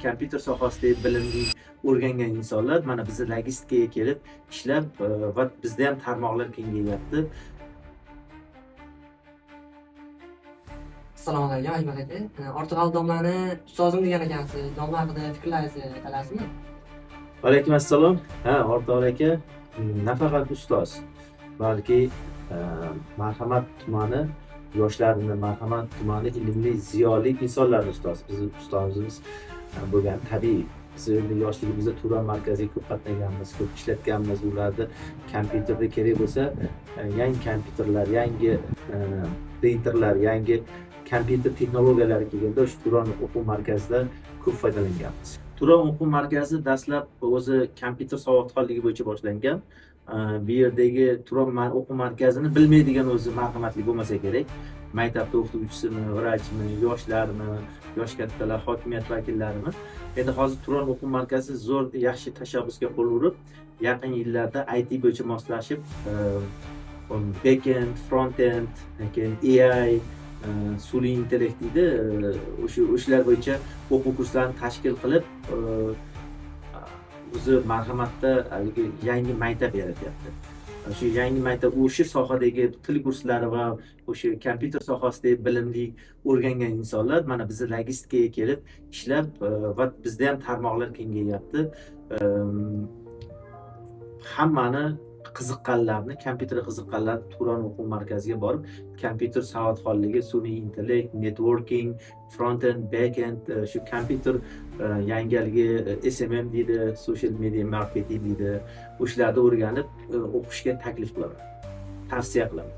kompyuter sohasidagi bilimli o'rgangan insonlar mana bizni logistikaga kelib ishlab va bizda ham tarmoqlar kengayyapti. Assalomu alaykum, Akbar aka. Ortiqali domlani ustozim degan ekansiz. Domla haqida fikrlaringizni ayta olasizmi? Alaykum assalom. Ha, Ortiqali aka nafaqat ustoz, balki Marhamat tumani yoshlarini, Marhamat tumani ilmli, ziyoli insonlarni ustozi. Bizni ustozimiz bo'lgan tabiiy. Biz endi yoshligimizda Turon markaziga ko'p qatnaganmiz, ko'p ishlatganmiz ularni. Kompyuterda kerak bo'lsa, yangi kompyuterlar, yangi printerlar, yangi kompyuter texnologiyalari kelganda o'sha Turon o'quv markazida ko'p foydalanganmiz. Turon o'quv markazi dastlab o'zi kompyuter savodxonligi bo'yicha boshlangan. Bu yerdagi Turon o'quv markazini bilmaydigan o'zi marhamatli bo'lmasa kerak. Maktabda o'qituvchisimi, vrachmi, yoshlarmi, yosh kattalar, hokimiyat vakillarimi. Endi hozir Turon o'quv markazi zo'r, yaxshi tashabbusga qo'l urib, yaqin yillarda IT bo'yicha moslashib, backend, frontend, keyin AI, sun'iy intellekt deydi, o'shalar bo'yicha o'quv kurslarini tashkil qilib, o'zi Marhamatda haligi yangi maktab yaratyapti. Shu yangi maktab o'sha sohadagi til kurslari va o'sha kompyuter sohasidagi bilimli o'rgangan insonlar mana bizni logistikaga kelib ishlab va bizda ham tarmoqlar kengayyapti. Hammani qiziqqanlarni, kompyuterga qiziqqanlar Turon o'quv markaziga borib, kompyuter savodxonligi, sun'iy intellekt, networking, front-end, back-end, shu kompyuter yangi haligi SMM deydi, social media marketing deydi, o'shalarni o'rganib o'qishga taklif qilaman, tavsiya qilaman.